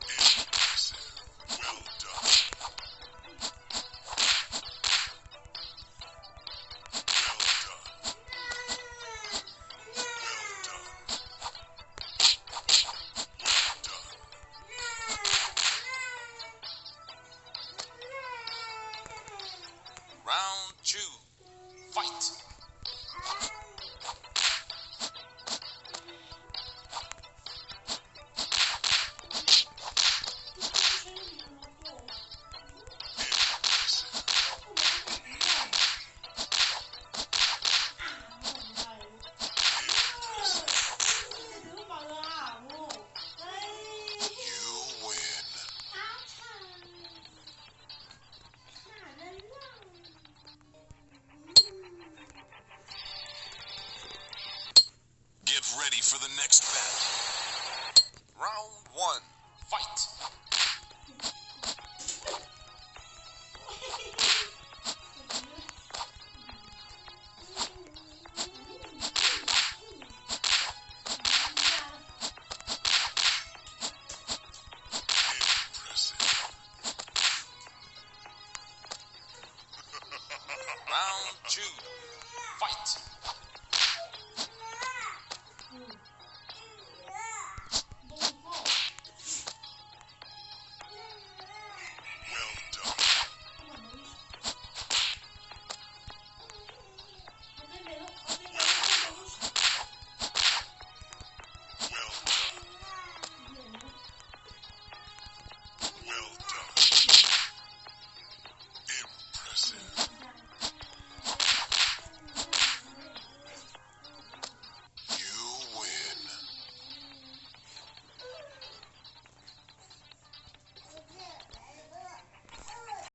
Impressive. Well done. Well done. Well done. Well done. Round two. Fight. You win. Get ready for the next battle. Round one. Fight. Impressive. Round two. Fight.